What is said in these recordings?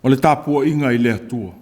O le tapuaiga i le Atua.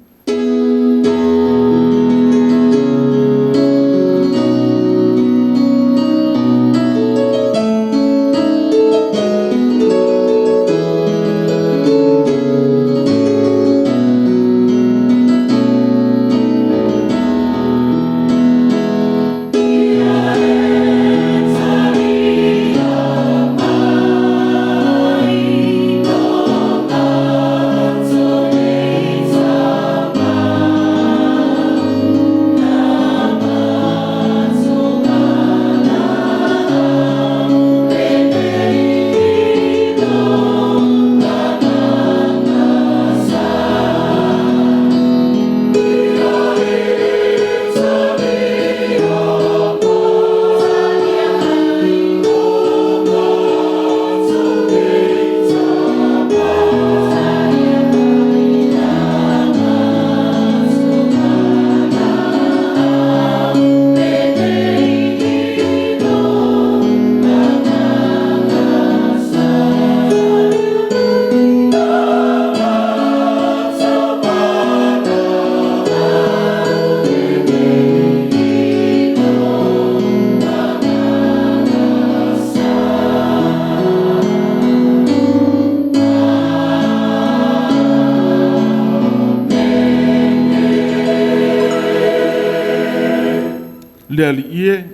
Le Alii e,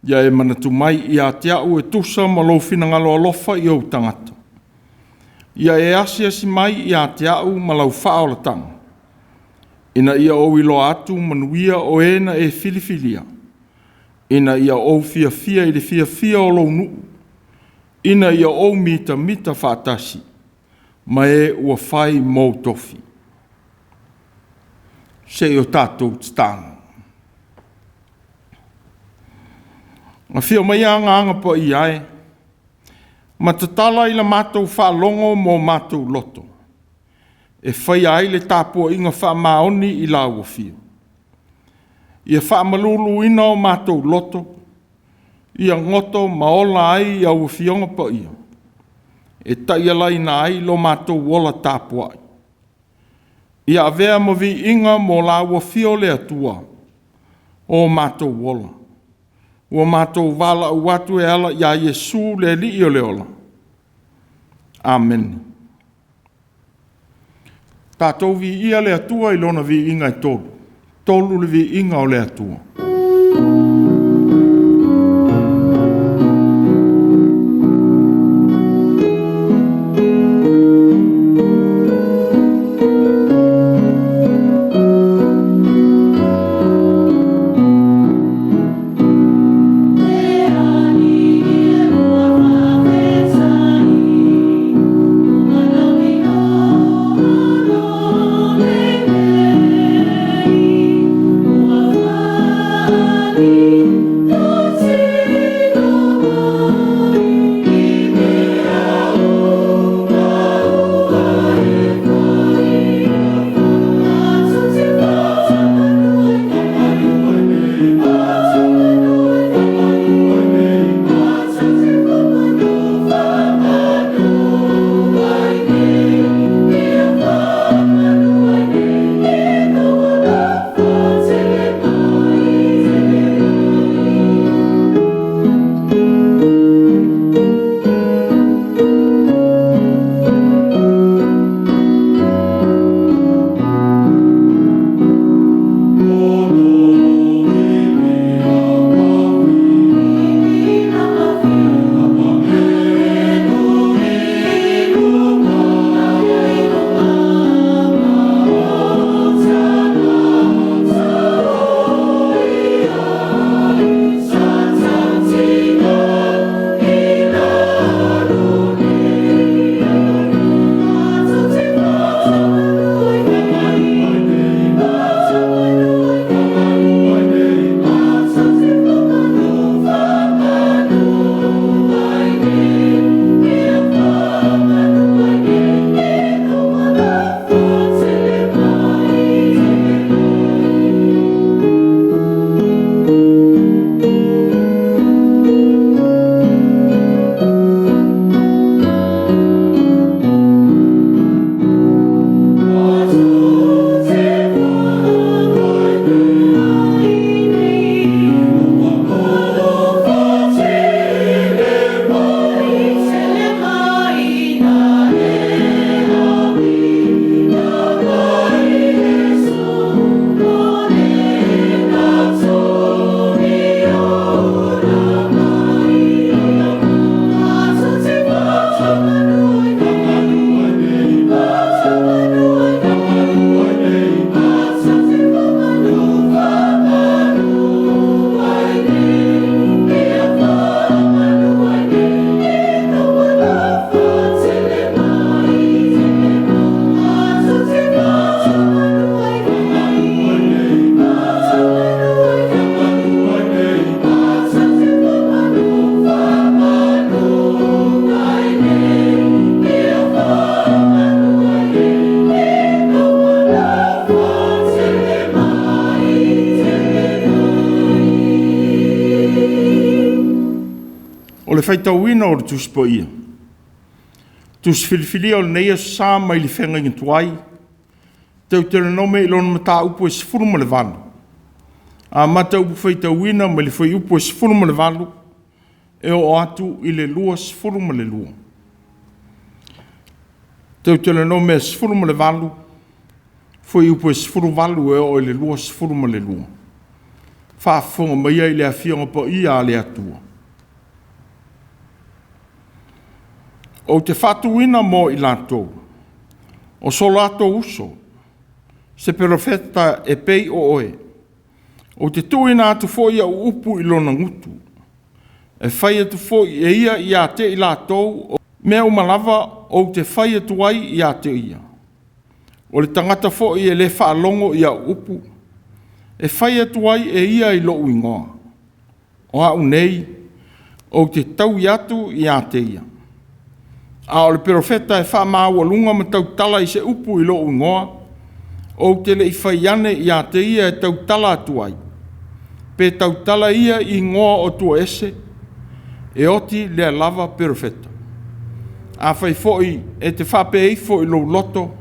ia e manatu mai ia te au e tusa ma lou finagalo alofa i ou tagata. Ia e asiasi mai ia te au ma lau faaolataga, ina ia ou iloa atu manuia o e na e filifilia, ina ia ou fiafia i le fiafia o lou nuu, ina ia ou mitamita faatasi ma e ua fai mou tofi. Se i o tatou tatalo. Afio maia Agaga Paia e, ma tatala i la matou faalogo ma o matou loto, e faia ai le tapuaiga faamaoni i lau afio. Ia faamaluluina o matou loto, ia goto ma ola ai au Afioga Paia, e taialaina ai lo matou ola tapuai. Ia avea ma viiga mo lau afio le Atua o matou ola, ua matou valaau atu e ala ia Iesu le Alii o le ola. Amene. Tatou viia le Atua i lona viiga e tolu. Tolu le viiga o le Atua. faitauina o le Tusi Paia, Tusi Filifilia o lenei Aso Sa mai le Feagaiga Tuai, Teuteronome i lona mataupu e 18, amata upu faitauina mai le fuaiupu e 18 e oo atu i le 22. Teuteronome 18, fuaiupu e 18 e oo i le 22. Faafofoga maia i le Afioga Paia a le Atua. Ou te faatuina mo i latou, o so latou uso, se perofeta e pei o oe, ou te tuuina atu foi au upu i lona gutu, e fai atu foi e ia ia te i latou mea uma lava ou te fai atu ai ia te ia. O le tagata foi e le faalogo i au upu, e fai atu ai e ia i lou igoa. O au nei, ou te taui atu ia te ia. A o le perofeta e faamaualuga ma tautala i se upu i lou igoa, ou te le i fai ane ia te ia e tautala atu ai, pe tautala ia i igoa o atua ese, e oti lea lava perofeta. Afai foi e te faapea ifo i lou loto,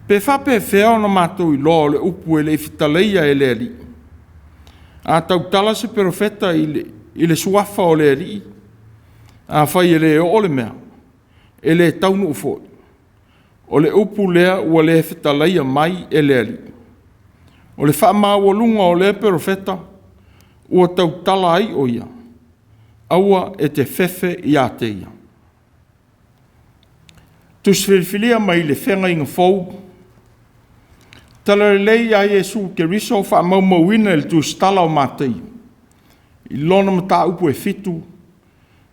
pe faapefea ona matou iloa o le upu e le i fetalaia e le Alii? A tautala se perofeta i le suafa o le Alii, afai e le oo le mea, e le taunuu foi, o le upu lea ua le fetalaia mai e le Alii. O le faamaualuga o lea perofeta ua tautala ai o ia, aua e te fefe ia te ia. Tusi Filifilia mai le Feagaiga Fou, Talalelei ia Iesu Keriso faamaumauina i le Tusitala o Mataio, i lona mataupu e 7,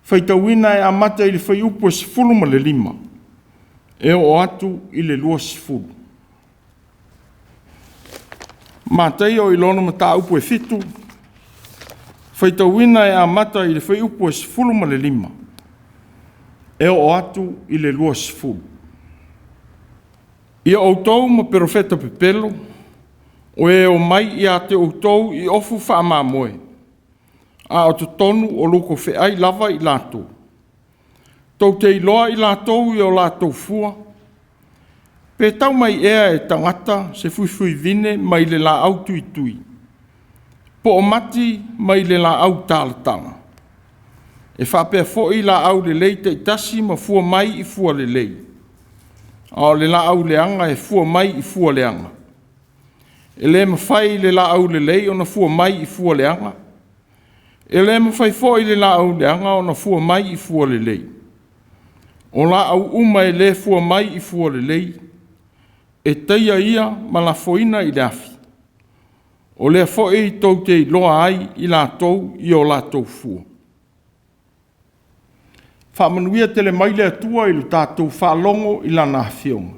faitauina e amata i le fuaiupu e 15 e oo atu i le 20. Mataio i lona mataupu e 7, faitauina e amata i le fuaiupu e 15 e oo atu i le 20. Ia outou ma perofeta pepelo, o e omai ia te outou i ofu faamamoe, a o totonu o lukofeai lava i latou. Tou te iloa i latou i o latou fua, pe tau mai ea e tagata se fuifuivine mai le laau tuitui, po o mati mai le laau talatala. E faapea foi laau lelei taitasi ma fua mai i fua lelei, a o le laau leaga e fua mai i fua leaga. E le mafai i le laau lelei ona fua mai i fua leaga, e le mafai foi i le laau leaga ona fua mai i fua lelei. O laau uma e le fua mai i fua lelei, e taia ia ma lafoina i le afi. O lea foi tou te iloa ai i latou i o latou fua. Faamanuia tele mai le Atua i le tatou faalogo i Lana Afioga.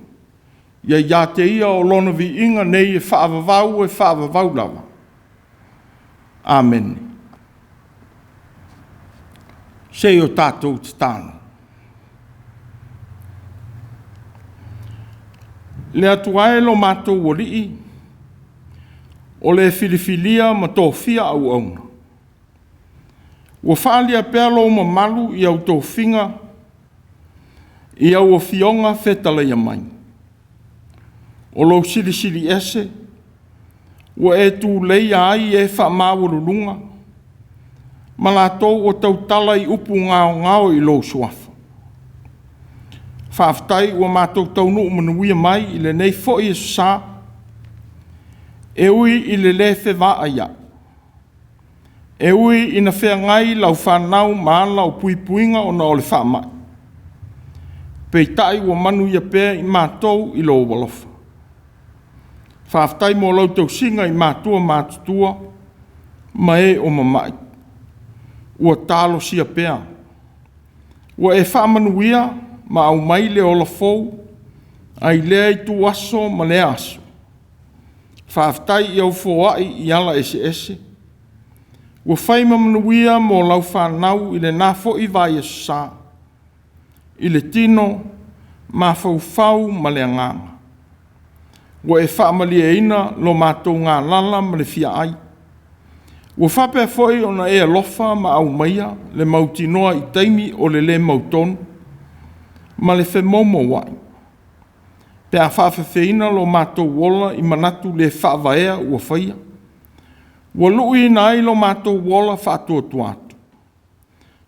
Ia ia te Ia o Lona viiga nei e faavavau e faavavau lava. Amene. Se i o tatou tatalo. Le Atua e lo matou Alii, o le filifilia ma tofia auauna, ua faaalia pea lou mamalu i au tofiga, i au afioga fetalaia mai. O lou silisili ese, ua e tuleia ai e faamaualuluga, ma latou ua tautala i upu gaogao i lou suafa. Faafetai ua matou taunuu manuia mai i lenei foi aso Sa, e ui i le le fevaaiai, e ui ina feagai lau fanau ma ala o puipuiga ona o le faamai, peitai ua manuia pea i matou i lou alofa. Faafetai mo lau tausiga i matua matutua ma e o mamai, ua talosia pea. Ua e faamanuia ma aumai le ola fou ai lea ituaso ma lea aso. Faafetai i au foai i ala eseese, ua fai ma manuia mo lau fanau i lena foi vaiaso sa, i le tino, mafaufau ma le agaga. Ua e faamalieina lo matou galala ma le fiaai. Ua faapea foi ona e alofa ma aumaia le mautinoa i taimi o le lē mautonu ma le femoumoua'i, pe a faafefeina lo matou ola i manatu le faavaea ua faia, ua lu'iina ai lo matou ola faatuatua atu.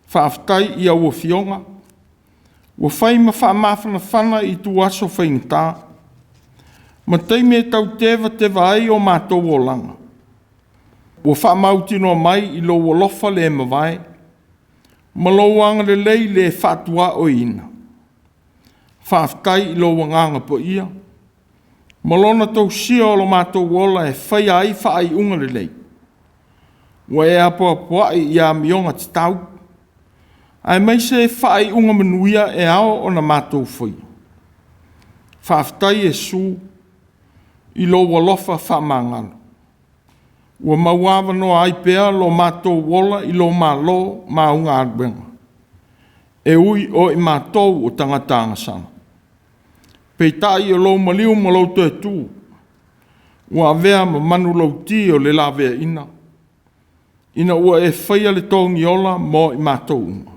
Faafetai i au Afioga ua fai ma faamafanafana i ituaso faigata ma taimi e tau tevateva ai o matou olaga, ua faamautinoa mai i lou alofa le mavae ma lou agalelei le faatuaoiina. Faafetai i lou Agaga Paia ma lona tausia o lo matou ola e faia ai faaiuga lelei. Ua e apoapoai i amioga tatau aemaise faaiuga manuia e ao ona matou faia. Faafetai Iesu i lou alofa faamagalo, ua mauavanoa ai pea lo matou ola i lou Malo ma au galuega, e ui o i matou o tagata agasala. Peitai o lou maliu ma lou toe tu ua avea ma manulauti o le laveaiina, ina ua e faia le togiola mo i matou uma.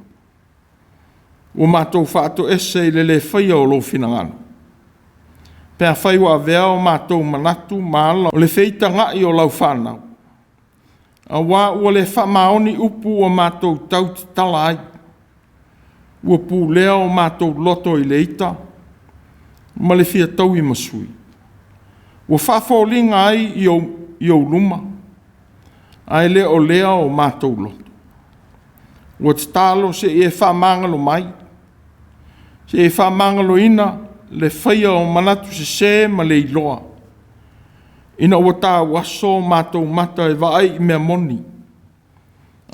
Ua matou faatoese i le le faia o lou finagalo, pe afai ua avea o matou manatu ma ala o le feitaga'i o lau fanau, auā ua le faamaoni upu ua matou tautatala ai, ua pulea o matou loto i le ita ma le fia tauimasui, ua faafoliga ai i ou luma, ae le o lea o matou loto. Ua tatalo se i e faamagalo mai, se i e faamagaloina le faia o manatu sese ma le iloa, ina ua tauaso o matou mata e vaai i mea moni,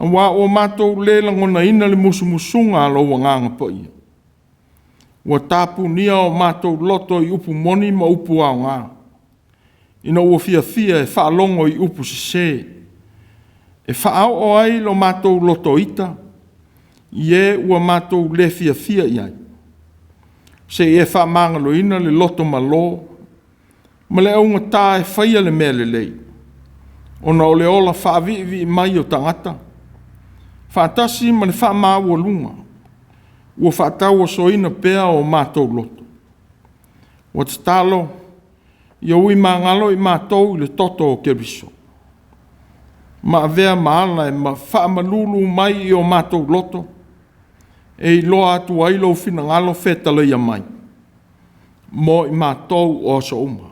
aua ua matou le lagonaina le musumusuga a lou Agaga Paia. Ua tapunia o matou loto i upu moni ma upu aoga, ina ua fiafia e faalogo i upu sese, e faaoo ai lo matou loto ita i e ua matou le fiafia i ai. Se i e faamagaloina le loto malo ma le augata e faia le mea lelei, ona o le ola faaviivii mai o tagata, faatasi ma le faamaualuga ua faatauasoina pea o matou loto. Ua tatalo ia ui magalo i matou i le toto o Keriso, ma avea ma ala e faamalulu mai i o matou loto, e iloa atu ai lou finagalo fetalaia mai mo i matou o aso uma,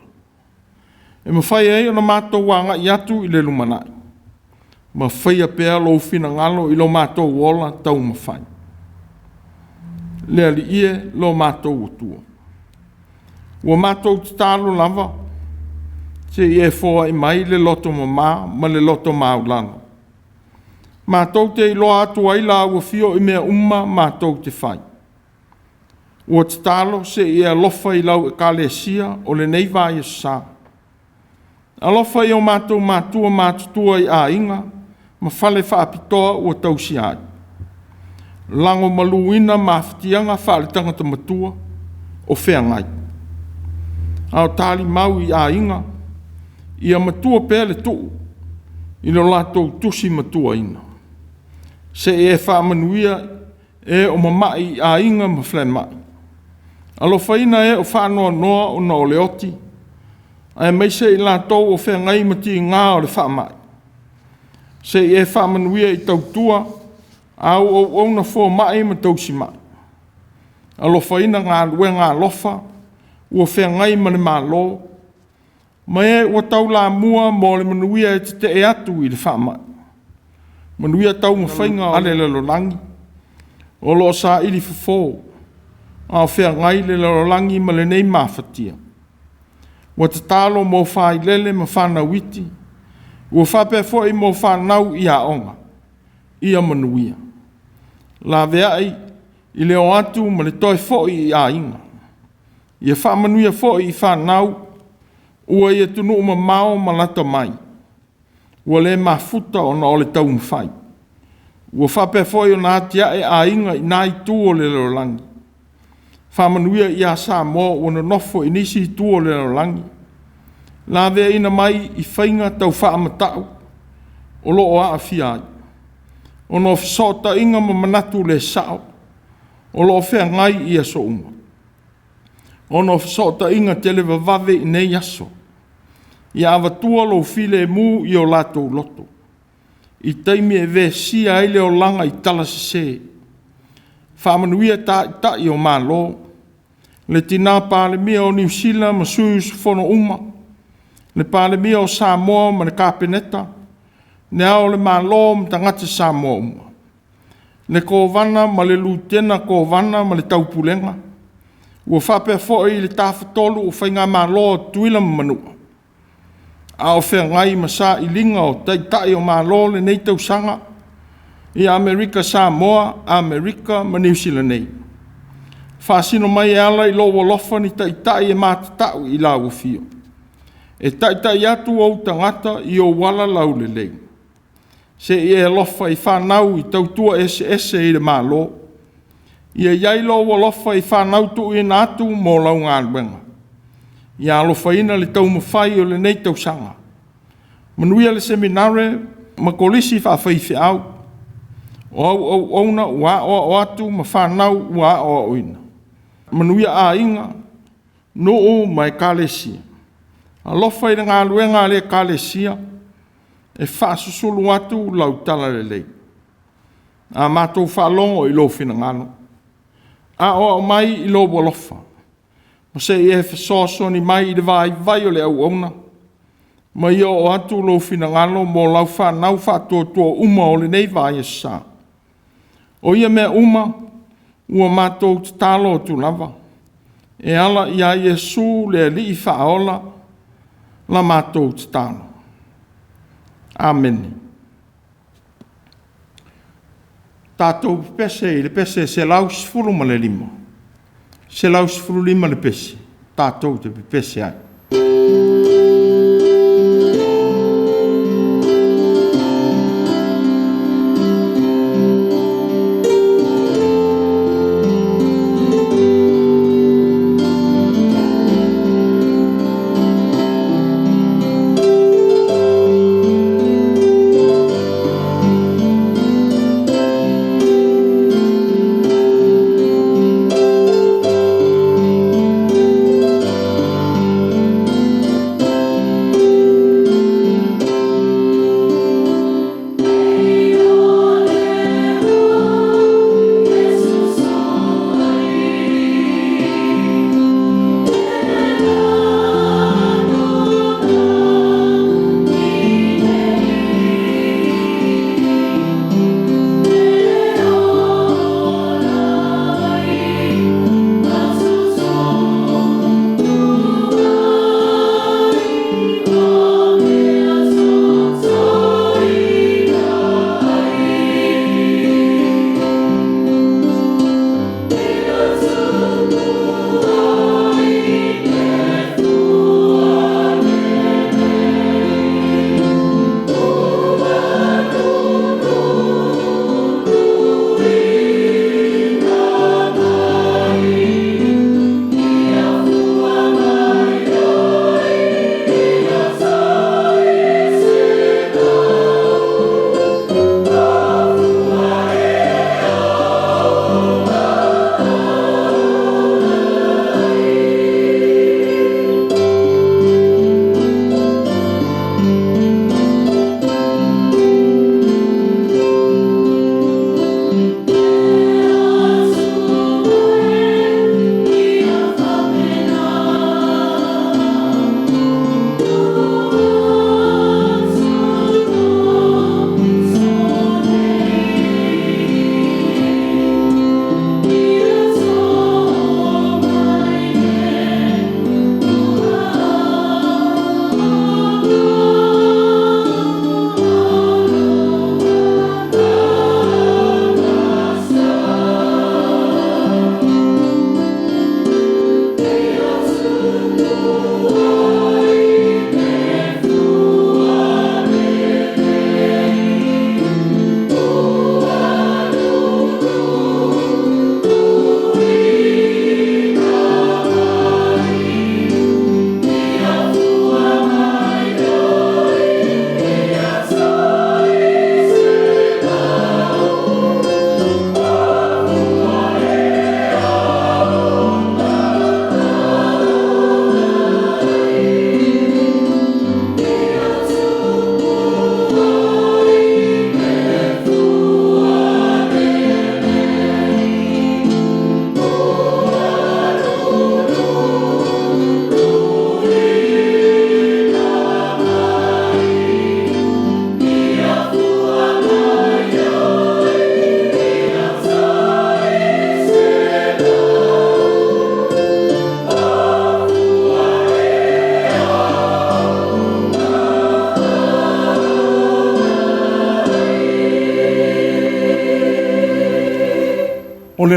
e mafai ai ona matou agai atu i le lumanai, ma faia pea lou finagalo i lo matou ola taumafai. Le Alii e lo matou Atua, ua matou tatalo lava se i e foai mai le loto mama ma le loto maualalo, matou te iloa atu ai lau afio i mea uma matou te fai. Ua tatalo se i e alofa i lau Ekalesia o lenei vaiaso sa. Alofa i o matou matua matutua i aiga ma fale faapitoa ua tausia ai. Lagomaluina mafatiaga faaletagata matua o feagai, a o talimau i aiga, ia matua pea le tuu i lo latou tusi matuaina. Se i e faamanuia e o mama'i i aiga ma falemai. Alofaina e o faanoanoa ona o le oti, aemaise i latou o feagai ma tiga o le faamai. Se i e faamanuia i tautua a au auauna foma'i ma tausima'i. Alofaina galuega alofa ua feagai ma le Malo, ma e ua taulamua mo le manuia e tetee atu i le faamai. Manuia taumafaiga a le lalolagi o lo o saili fofo, a o feagai le lalolagi ma lenei mafatia. Ua tatalo mo failele ma fanau iti, ua faapea foi mo fanau i aoga, ia manuia. Laveai i le o atu ma le toe foi i aiga. Ia faamanuia foi i fanau ua i atunuu mamao ma lata mai, ua le mafuta ona o le taumafai. Ua faapea foi ona atiae aiga i na itu o le lalolagi. Faamanuia ia Samoa ua nonofo i nisi itu o le lalolagi, laveaiina mai i faiga tau faamata'u o lo o aafia ai, ona o fesootaiga ma manatu le sao o lo o feagai i aso uma, ona o fesootaiga televavave i nei aso. Ia avatua lou filemu i o latou loto, i taimi e vesia ai le olaga i tala sese. Faamanuia Taitai o Malo, le Tina Palemia o Niu Sila ma sui usufono uma, le Palemia o Samoa ma le Kapeneta, Le Ao o le Malo ma tagata Samoa uma, le Kovana ma le Lutena Kovana ma le Taupulega, ua faapea foi le Tafatolu o Faigamalo a Tutuila ma Manua, a o feagai ma sailiga o Taitai o Malo i lenei tausaga i Amerika Samoa, Amerika ma Niu Sila nei. Faasino mai e ala i lou alofa ni taitai e matatau i lau afio, e taitai atu ou tagata i ou ala laulelei. Se i e alofa i fanau i tautua eseese i le Malo. Ia i ai lou alofa i fanau tuuina atu mo lau galuega. Ia alofaina le taumafai o lenei tausaga. Manuia le Seminare ma Kolisi faafaifeau, o au auauna ua aoao atu ma fanau ua aoaoina. Manuia aiga, nuu ma ekalesia. Alofa i le galuega a le ekalesia e faasusulu atu lau talalelei. A matou faalogo i lou finagalo, aoao mai i lou alofa, ma se i e fesoasoani mai i le vaivai o le auauna, ma ia oo atu lou finagalo mo lau fanau faatuatua uma o lenei vaiaso sa. O ia mea uma ua matou tatalo atu lava, e ala ia Iesu le Alii Faaola la matou tatalo. Amene. Tatou pepese i le pese 115, 115 le pese, tatou te pepese ai.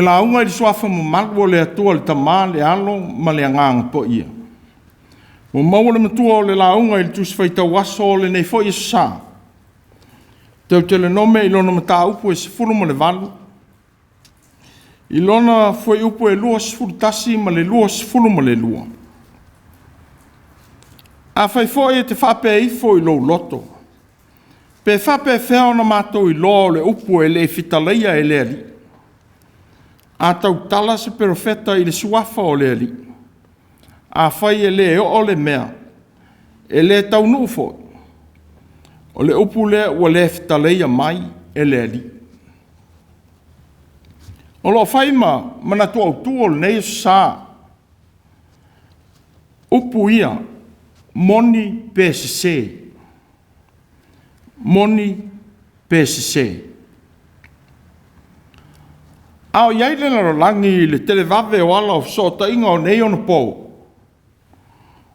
lauga i le suafa mamalu o le Atua, le Tama, le Alo ma le Agaga Paia, ua maua le matua o le lauga i le Tusi Faitau Aso o lenei foi aso sa. Teutelenome i lona mataupu e 18, i lona fuaiupu e 21 ma le 22. Afai foi e te faapea ifo i lou loto, pe faapefea ona matou iloa o le upu e le i fetalaia e le Alii? A tautala se perofeta i le suafa o le Alii, afai e le oo le mea, e le taunuu foi, o le upu lea ua le fetalaia mai e le Alii. O lo o fai ma manatu autu o lenei aso sa, upu ia, moni pe sese, moni pe sese. A o i ai le lalolagi i le televave o ala o fesootaiga o nei ona po,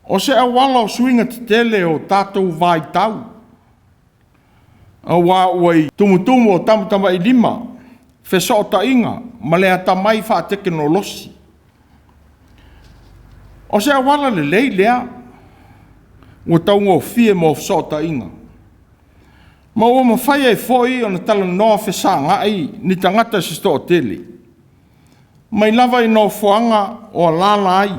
o se auala o suiga tetele o tatou vaitau, aua ua i tumutumu o tamatamailima fesootaiga ma le atamai faatekonolosi. O se auala lelei lea ua taugofie mo fesootaiga, ma ua mafai ai foi ona talanoa fesagai ni tagata se toatele, mai lava i nofoaga o alaala ai,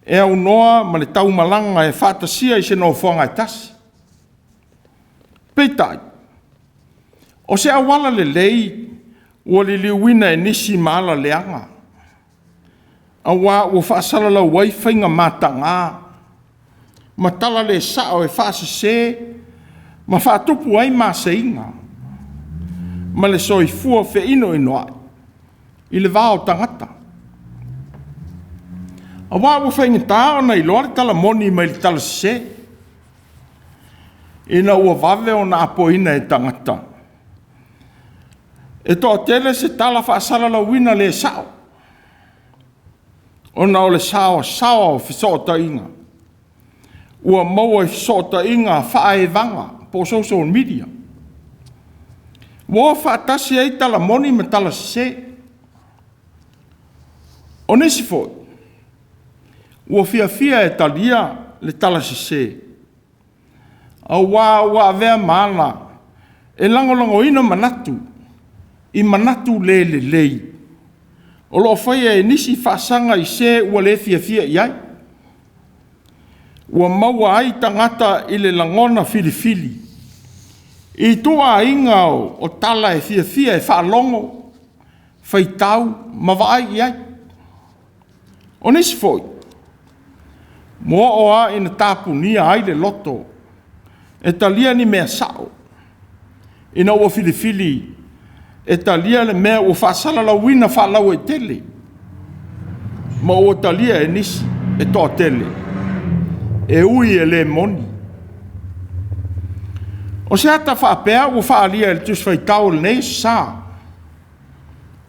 e aunoa ma le taumalaga e faatasia i se nofoaga e tasi. Peitai, o se auala lelei ua liliuina e nisi ma ala leaga, aua ua faasalalau ai faiga mataga ma tala le sao e faasese ma faatupu ai maseiga ma le soifua feinoinoai i le va o tagata. Aua ua faigata ona iloa le tala moni mai le tala sese, ina ua vave ona apoina e tagata e toatele se tala faasalalauina le sao, ona o le saoasaoa o fesootaiga ua maua i fesootaiga faa-evaga po o social media. Ua o faatasi ai tala moni ma tala sese. O nisi foi, ua fiafia e talia le tala sese, aua ua avea ma ala e lagolagoina manatu i manatu le lelei o lo o faia e nisi faasaga i se ua le fiafia i ai. Ua maua ai tagata i le lagona filifili i ituaiga o tala e fiafia e faalogo, faitau ma vaai i ai. O nisi foi, ua oo lava ina tapunia ai le loto e talia ni mea sao, ina ua filifili e talia le mea ua faasalalauina faalauaitele ma ua talia e nisi e toatele, e ui e le moni. O se ata faapea ua faaalia e le Tusi Faitau o lenei aso sa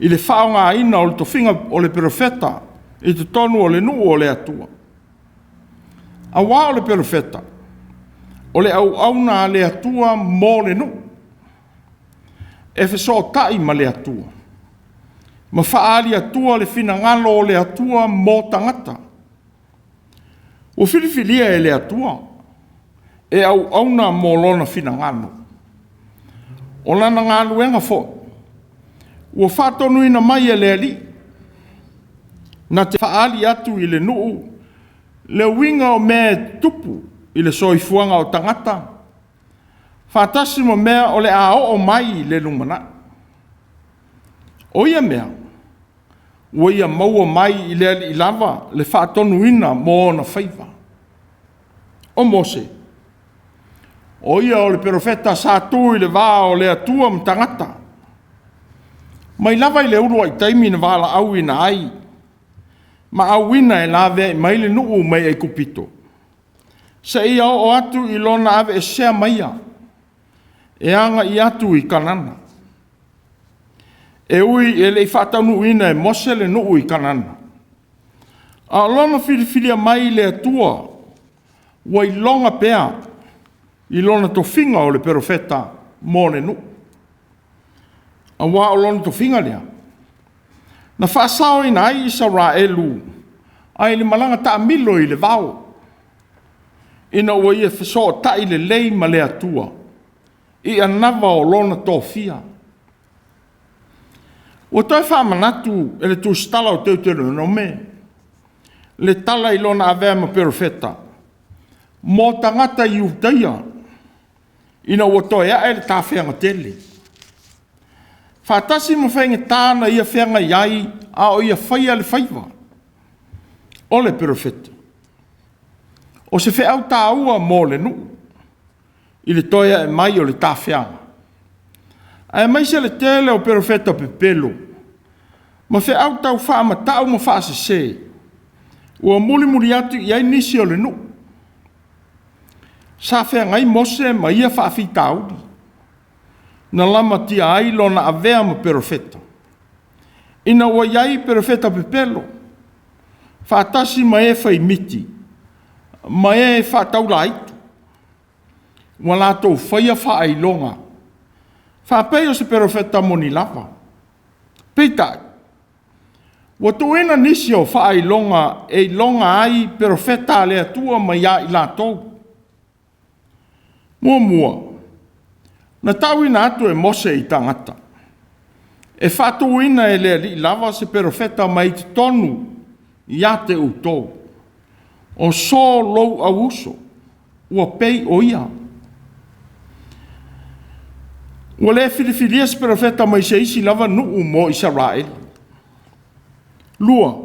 i le faaaogaina o le tofiga o le perofeta i totonu o le nuu o le Atua. Aua o le perofeta, o le auauna a le Atua mo le nuu, e fesootai ma le Atua, ma faaali atua le finagalo o le Atua mo tagata. Ua filifilia e le Atua e auauna mo lona finagalo. O lana galuega foi ua faatonuina mai e le Alii, na te faaali atu i le nuu le uiga o mea e tutupu i le soifuaga o tagata, faatasi ma mea o le a oo mai i le lumanai. O ia mea, ua ia maua mai i le Alii lava le faatonuina mo ona faiva. O Mose, o ia o le perofeta sa tu i le va o le Atua ma tagata, mai lava i le uluai taimi na valaauina ai ma auina e laveai mai le nuu mai Aikupito, seia oo atu i lona aveesea maia e agai atu i Kanana. E ui e le i faataunuuina e Mose le nuu i Kanana, a o lona filifilia mai e le Atua ua iloga pea i lona tofiga o le perofeta mo le nuu. Aua o lona tofiga lea, Na faasaoina ai Isaraelu ai le malaga taamilo i le vao, ina ua ia fesootai lelei ma le Atua i anava o lona tofia. Ua toe faamanatu e le tusitala o Teuteronome le tala i lona avea ma perofeta mo tagata Iutaia ina ua toe ae le tafeaga tele, faatasi ma faigata na ia feagai ai a o ia faia le faiva o le perofeta. O se feau taua mo le nuu i le toe ae mai o le tafeaga, aemaise le tele o perofeta pepelo ma feau taufaamatau ma faasese ua mulimuli atu i ai nisi o le nuu. Sa feagai Mose ma ia faafitauli na lamatia ai lona avea ma perofeta, ina ua i ai perofeta pepelo faatasi ma e faimiti ma e faataulaitu, ua latou faia faailoga faapei o se perofeta moni lava. Peitai, ua tuuina nisi o faailoga e iloga ai perofeta a le Atua mai ia i latou. Muamua, na tauina atu e Mose i tagata, e faatuina e le Alii lava se perofeta mai totonu ia te outou, o so lou auuso, ua pei o ia. Ua le filifilia se perofeta mai se isi lava nuu mo Isaraelu. Lua,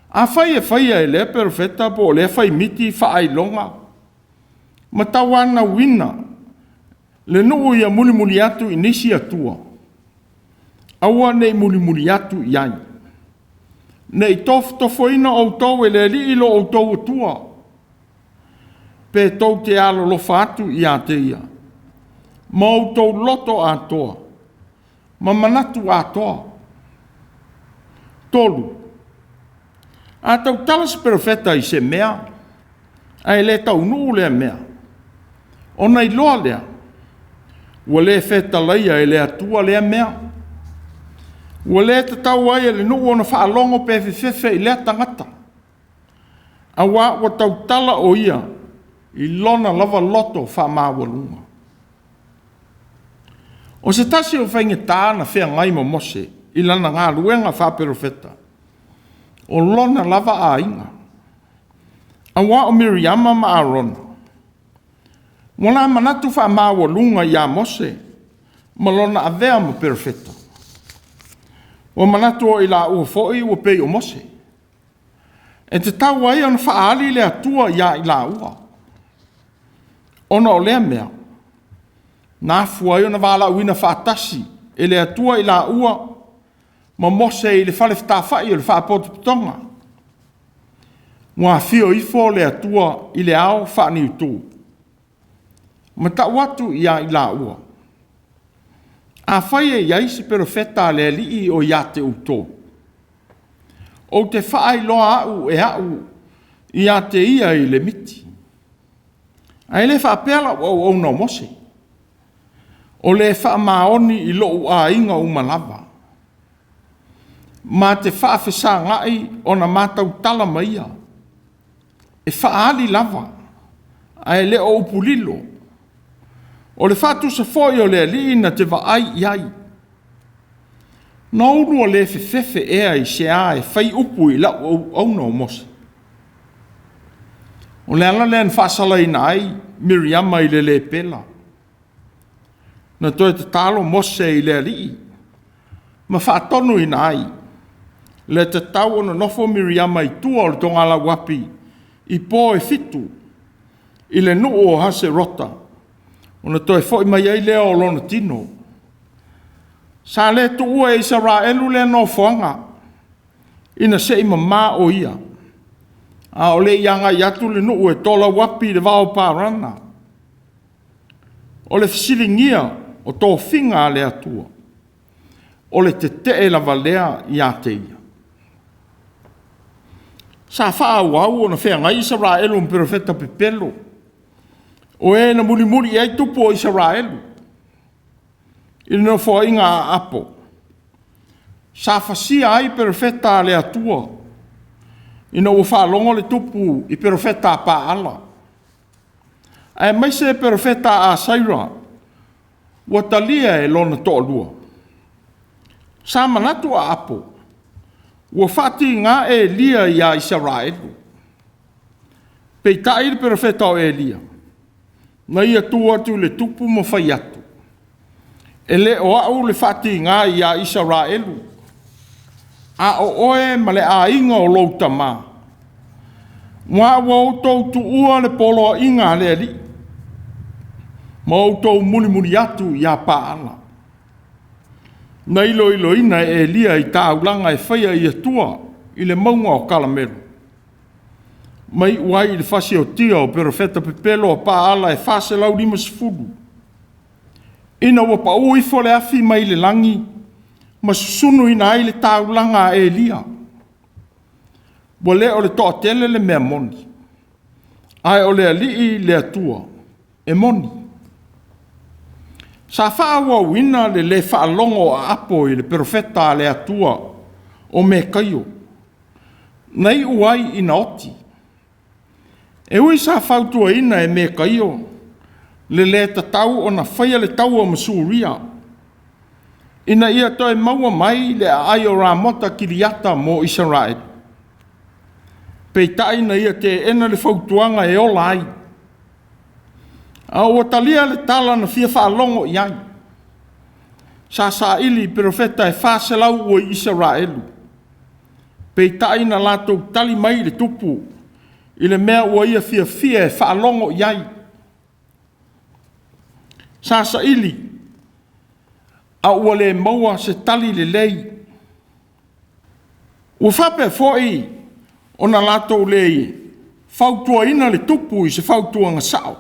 afai e faia e lea perofeta po o lea faimiti faailoga ma tauanauina le nuu ia mulimuli atu i nisi atua, aua ne i mulimuli atu i ai, ne i tofotofoina outou e le Alii lo outou Atua, pe tou te alolofa atu ia te Ia ma outou loto atoa ma manatu atoa. 3. A tautala se perofeta i se mea ae le taunuu lea mea, ona iloa lea ua le fetalaia e le Atua lea mea. Ua le tatau ai e le nuu ona faalogo pe fefefe i lea tagata, aua ua tautala o ia i lona lava loto faamaualuga. O se tasi o faigata na feagai ma Mose i lana galuega faaperofeta, o lona lava aiga, aua o Miriama ma Arona, ua na manatu faamaualuga ia Mose ma lona avea ma perofeta. Ua manatu o i laua foi ua pei o Mose, e tatau ai ona faaali le Atua ia i laua. Ona o lea mea, na afua ai ona valaauina faatasi e le Atua i laua ma Mose i le fale fetafai o le Faapotopotoga. Ua afio ifo le Atua i le ao faaniutu ma tau atu ia i laua, afai e i ai se perofeta a le Alii o ia te outou, ou te faailoa au e au ia te ia i le miti. Ae le faapea lau auauna o Mose, o le faamaoni i lou aiga uma lava, ma te faafesagai ona ma tautala ma ia, e faaali lava, ae le o upu lilo. O le faatusa foi o le Alii na te vaai i ai. Na ou lua le fefefe ea i se a e fai upu i lau auauna o Mose? O le ala lea na faasalaina ai Miriama i le lepela. Na toe tatalo Mose i le Alii ma faatonuina ai le tatau ona nofo Miriama i tua o le togalauapi i po e 7 i le nuu o Haserota, ona toe foi mai ai lea o lona tino. Sa le tuua e Isaraelu lea nofoaga ina se i mama o ia, a o le i agai atu le nuu e tolauapi i le vao o Parana. O le fesiligia o tofiga a le Atua, o le tetee lava lea ia te ia. Sa faaauau ona feagai Isaraelu ma perofeta pepelo, o e na mulimuli i ai tupu o Isaraelu i le nofoaiga a Aapo. Sa fasia ai perofeta a le Atua, ina ua faalogo le tupu i perofeta a Paala, aemaise perofeta a Asaira ua talia e lona toalua. Sa manatu Aapo ua faatiga Eliya ia Isaraelu, peitai le perofeta o Eliya, na ia tu atu i le tupu ma fai atu, “E le o au le faatiga ia Isaraelu, a o oe ma le aiga o lou tama, aua ua outou tuua le poloaiga a le Alii ma outou mulimuli atu ia Paala.” Na iloiloina e Eliya i taulaga e faia i Atua i le mauga o Karamelo, ma iu ai i le fasiotia o perofeta pepelo a Paala e 450, ina ua pau ifo le afi mai le lagi ma susunuina ai le taulaga a Eliya. Ua le o le toatele le mea moni, ae o le Alii le Atua e moni. Sa faaauauina le le faalogo o Aapo i le perofeta a le Atua o Mekaio, na iu ai ina oti. E ui sa fautuaina e Mekaio le lē tatau ona faia le taua ma Suria ina ia toe maua mai le aai o Ramota Kiliata mo Isaraelu, peitai na ia teena le fautuaga e ola ai, a ua talia le tala na fia faalogo i ai. Sa saili i perofeta e 400 ua i Isaraelu, peitai na latou tali mai i le tupu i le mea ua ia fiafia e faalogo i ai. Sa saili a ua le maua se tali lelei. Ua faapea foi ona latou le fautuaina le tupu i se fautuaga sao,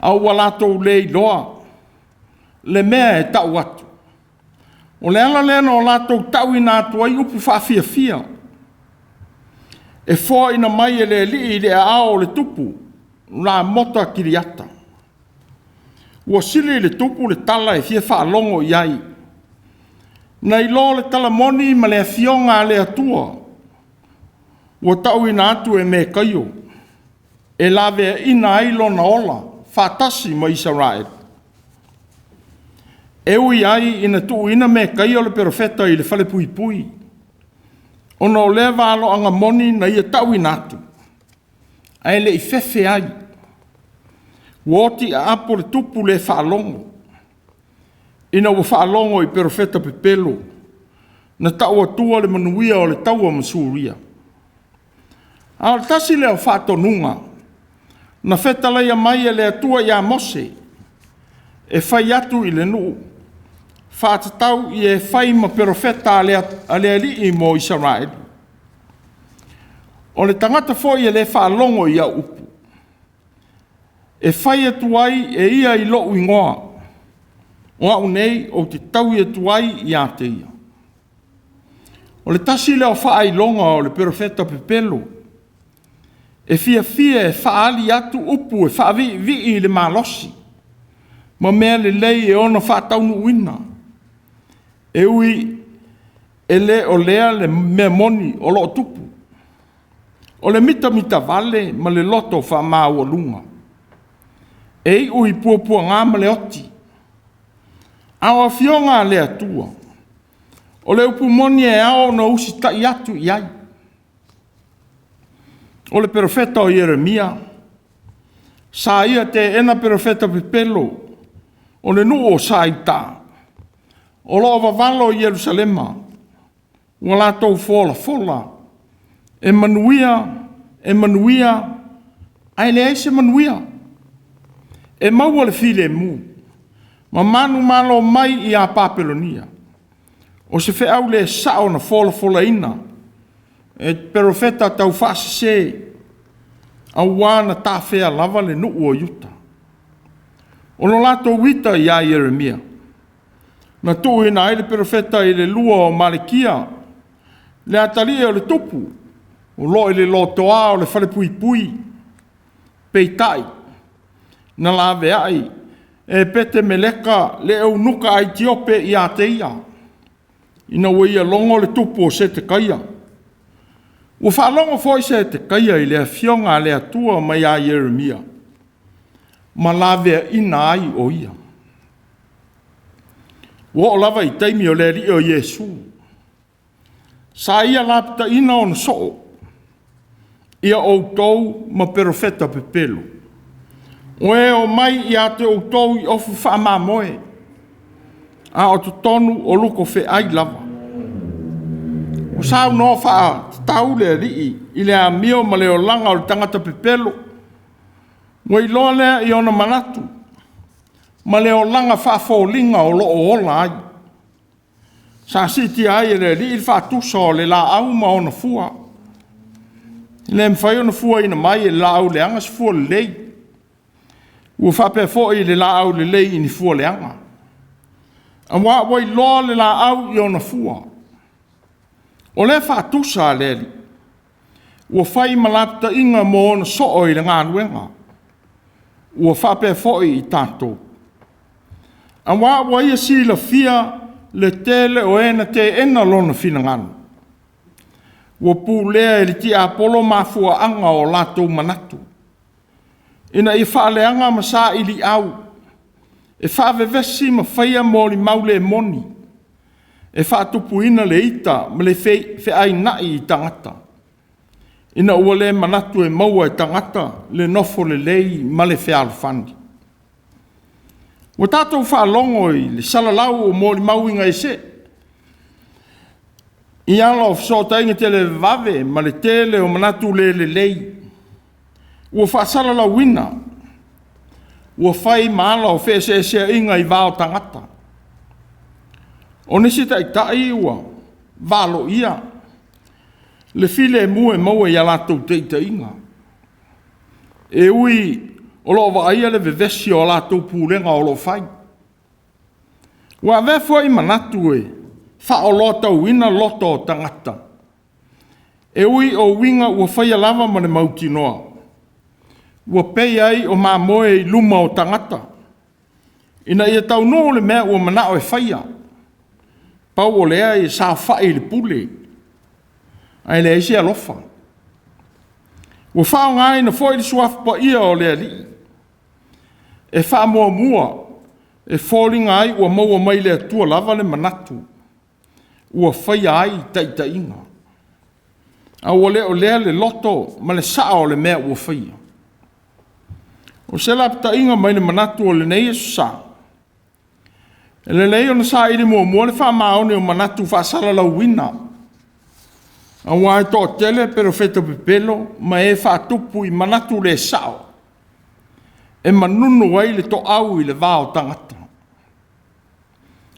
a ua latou le iloa le mea e tau atu. O le ala lea na o latou tauina atu ai upu faafiafia, e foaina mai e le Alii i le aao o le tupu Ramota Kiliata. Ua sili i le tupu le tala e fia faalogo i ai, nai lo le tala moni ma le afioga a le Atua ua tauina atu e Mekaio e laveaina ai lona ola faatasi ma Isaraelu. E ui ai ina tuuina Mekaio le perofeta i le falepuipui, ona o lea valoaga moni na ia tauina atu, ae le i fefe ai. Ua oti Aapo le tupu le faalogo, ina ua faalogo i perofeta pepelo na tau atua le manuia o le taua ma Suria. A o le tasi lea o faatonuga na fetalaia mai e le Atua ia Mose e fai atu i le nuu, faatatau i e fai ma perofeta a le Alii mo Isaraelu. O le tagata foi e le faalogo i au upu, e fai atu ai e ia i lou igoa, o au nei ou te taui atu ai ia te ia. O le tasi lea o faailoga o le perofeta pepelo, e fiafia e faaali atu upu e faaviivii i le malosi ma mea lelei e ono faataunuuina, e ui e le o lea le mea moni o lo o tupu. O le mitamitavale ma le loto faamaualuga, e iu i puapuaga ma le oti. A o Afioga a le Atua, o le upu moni e ao ona usitai atu i ai. O le perofeta o Ieremia, sa ia teena perofeta pepelo o le nuu o Saiuta, o lo o vavalo i Ierusalema, ua latou folafola, e manuia, e manuia, ae leai se manuia. E maua le filemu ma manumalo mai ia Papelonia. O se feau le sao na folafolaina e perofeta taufaasese, auā na tafea lava le nuu o Iuta. O lo latou ita ia Ieremia, na tuuina ai le perofeta i le lua o Malikia, le atalii o le tupu, o lo o i le lotoa o le falepuipui. Peitai, na laveai e Epetemeleka le eunuka Aitiope ia te ia. ina ua ia logo le tupu o Setekaia. Ua faalogo foi Setekaia i le afioga a le Atua mai ia Ieremia, ma laveaina ai o ia. Ua oo lava i taimi o le Alii o Iesu, sa ia lapataiina ona soo, ia outou ma perofeta pepelo, o e omai ia te outou i ofu faamamoe, a o totonu o lukofeai lava. Ua saunoa faatatau le Alii i le amio ma le olaga o le tagata pepelo. Ua iloa lea i ona manatu ma le olaga faafoliga o lo o ola ai. Sa siitia ai e le Alii le faatusa o le laau ma ona fua. E le mafai ona fuaina mai e le laau leaga se fua lelei. Ua faapea foi le laau lelei i ni fua leaga. Aua ua iloa le laau i ona fua. O lea faatusa a le Alii, ua fai ma lapataiga mo ona soo i le galuega. Ua faapea foi i tatou, aua ua ia silafia le tele o e na teena lona finagalo, ua pulea e le tiapolo mafuaaga o latou manatu, ina ia faaleaga ma sailiau, e faavevesi ma faia molimau le moni, e faatupuina le ita ma le feainai i tagata, ina ua le manatu e maua e tagata le nofo lelei ma le fealofani. Ua tatou faalogo i le salalau o molimau uigaese i ala o fesootaiga televavave ma le tele o manatu le lelei ua faasalalauina, ua fai ma ala o feeseeseaiga i va o tagata. O nisi taitai ua valoia le filemu e maua ia latou taitaiga, e ui o lo o vaaia le vevesi o a latou pulega o lo o fai. Ua avea foi manatu e faaoloatauina loto o tagata, e ui o uiga ua faia lava ma le mautinoa, ua pei ai o mamoe i luma o tagata, ina ia taunuu le mea ua manao e faia. Pau o lea ia saofai i le pule, ae leai se alofa. Ua faaaogaina foi le Suafa Paia o le Alii e faamuamua, e foliga ai ua maua mai le Atua lava le manatu ua faia ai taitaiga, a ua le o lea le loto ma le sao o le mea ua faia. O se lapataiga mai le manatu o lenei Aso Sa, e lelei ona saili muamua le faamaoni o manatu faasalalauina, aua e toatele perofeta pepelo ma e faatupu i manatu le sao, e manunu ai le toau i le va o tagata.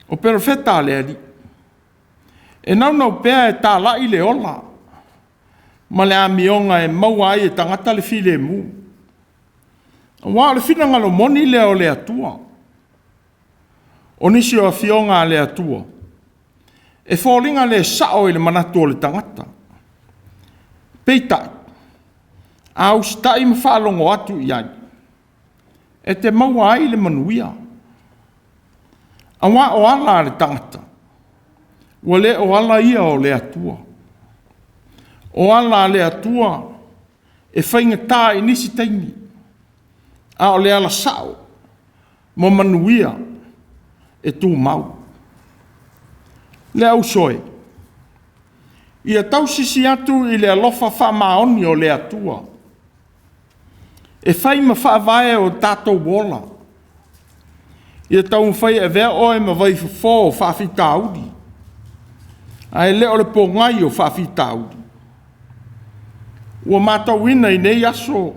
O perofeta a le Alii, e naunau pea e talai le ola ma le amioga e maua ai e tagata le filemu, aua o le finagalo moni lea o le Atua. O nisi o afioga a le Atua, e foliga le sao i le manatu o le tagata. Peitai, a usitai ma faalogo atu i ai, e te maua ai le manuia. Aua o ala a le tagata, ua le o ala ia o le Atua. O ala a le Atua e faigata i nisi taimi, a o le ala sao ma manuia e tumau. Le auso e, ia tausisi atu i le alofa faamaoni o le Atua e fai ma faavae o tatou ola. Ia taumafai e avea oe ma vaifofo o faafitauli, ae le o le pogai o faafitauli. Ua matauina i nei aso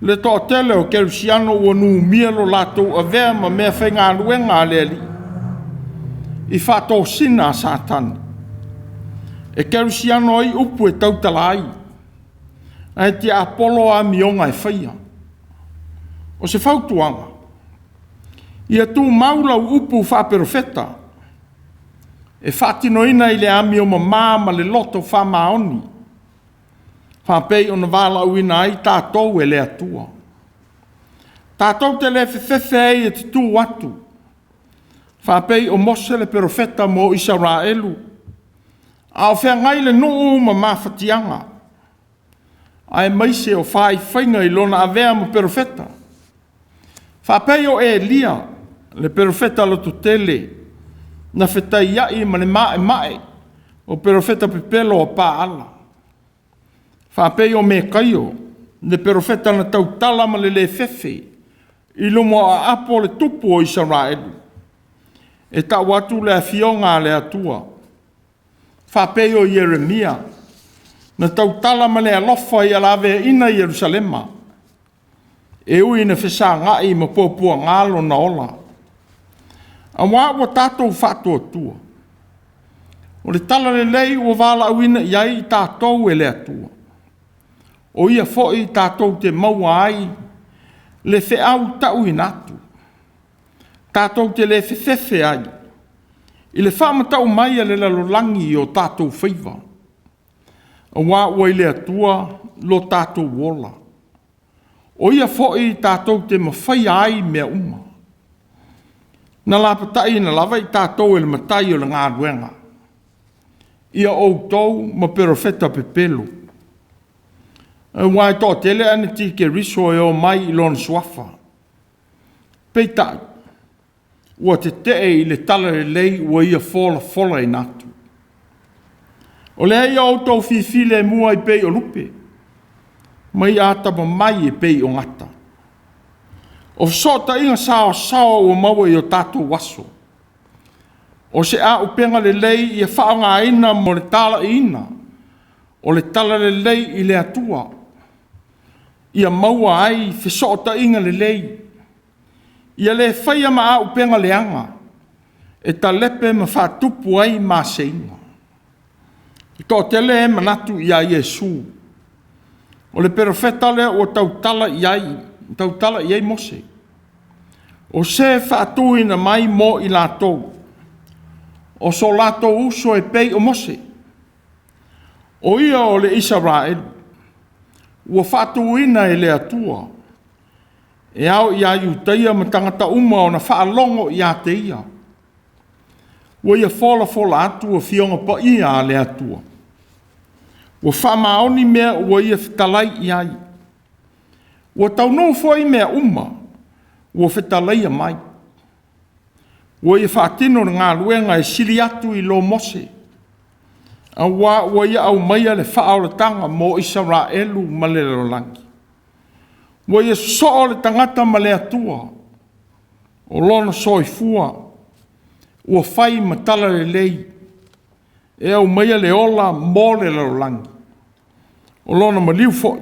le toatele o kerisiano ua numia lo latou avea ma meafaigaluega a le Alii i faatosina a Satani, e kerisiano ai upu e tautala ai, ae tiapolo amioga e faia. O se fautuaga, ia tumau lau upu faaperofeta e faatinoina i le amio mama ma le loto faamaoni, faapei ona valaauina ai tatou e le Atua. Tatou te le fefefe ai e tutu atu, Faapei o Mose le perofeta mo Isaraelu, a o feagai le nuu ma mafatiaga, aemaise o faifaiga i lona avea ma perofeta. Faapei o Elia le perofeta lototele, na fetaiai ma le maemae o perofeta pepelo a Paala. Faapei o Mekaio le perofeta na tautala ma le le fefe i luma o Aapo le tupu o Isaraelu, e tau atu le afioga a le Atua. Faapei o Ieremia na tautala ma le alofa ia laveaiina Ierusalema, e ui ina fesagai ma puapuaga lona ola. Aua ua tatou faatuatua, o le talalelei ua valaauina i ai i tatou e le Atua, o ia foi tatou te maua ai le feau tauina atu, tatou te le fefefe ai i le faamatau mai a le lalolagi i o tatou faiva, aua ua i le Atua lo tatou ola, o Ia foi tatou te mafaia ai mea uma. Na lapataiina lava i tatou e le Matai o le galuega, ia outou ma perofeta pepelo. Aua e toatele anitikeriso e omai i Lona suafa, peitai, ua tetee i le talalelei ua ia folafolaina atu. O lea ia outou fifilemu ai pei o lupe, ma ia atamamai e pei o gata. O fesootaiga saoasaoa ua maua i o tatou aso, o se auupega lelei ia faaaogaina mo le talaiina o le talalelei i le Atua, ia maua ai fesootaiga lelei. Ia le faia ma auupega leaga e talepe ma faatupu ai maseiga. E toatele e manatu ia Iesu, o le perofeta lea ua tautala i ai Mose, o se faatuina mai mo i latou, o so latou uso e pei o Mose. O ia o le Isaraelu, ua faatuina e le Atua, e ao ia Iutaia ma tagata uma ona faalogo ia te ia, ua ia folafola atu Afioga Paia a le Atua, ua faamaoni mea ua ia fetalai i ai. Ua taunuu foi mea uma ua fetalaia mai. Ua ia faatino le galuega e sili atu i lo Mose, aua ua ia aumaia le faaolataga mo Isaraelu ma le lalolagi. Ua ia sosoo le tagata ma le Atua, o lona soifua ua fai ma talalelei e aumaia le ola mo le lalolagi. O lona maliu foi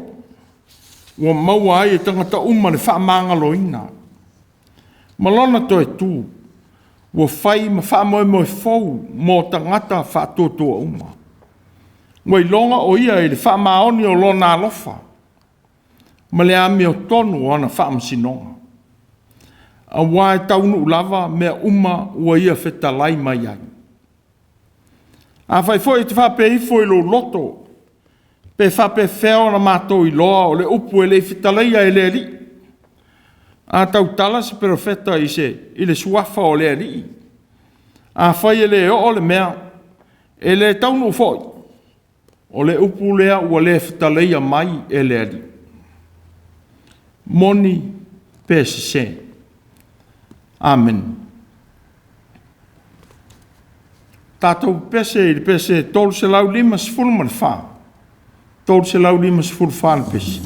ua maua ai e tagata uma le faamagaloina, ma lona toe tu ua fai ma faamoemoe fou mo tagata faatuatua uma. Ua iloga o ia i le faamaoni o lona alofa ma le amiotonu o ana faamasinoga, aua e taunuu lava mea uma ua ia fetalai mai ai. Afai foi e te faapea ifo i lou loto, pe faapefea ona matou iloa o le upu e le i fetalaia e le Alii? A tautala se perofeta i le suafa o le Alii, afai e le oo le mea, e le taunuu foi, o le upu lea ua le fetalaia mai e le Alii. Moni pe sese? Amene. Tatou pepese i le pese 354, 354 le pese.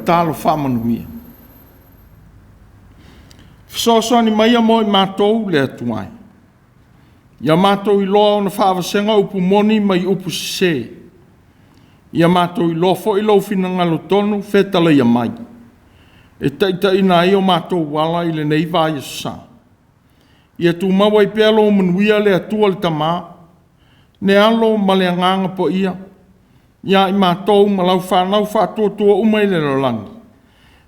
tatalo faamanuia. Fesoasoani maia mo i matou le Atua e. Ia matou iloa ona faavasega upu moni mai upu sese. Ia matou iloa foi lou finagalo tonu fetalaia mai, e taitaiina ai o matou ala i lenei vaiaso sa. Ia tumau ai pea lou manuia le Atua le Tama, le Alo ma le Agaga Paia, ia i matou ma lau fanau faatuatua uma i le lalolagi,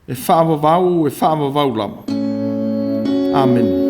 e faavavau e faavavau lava. Amene.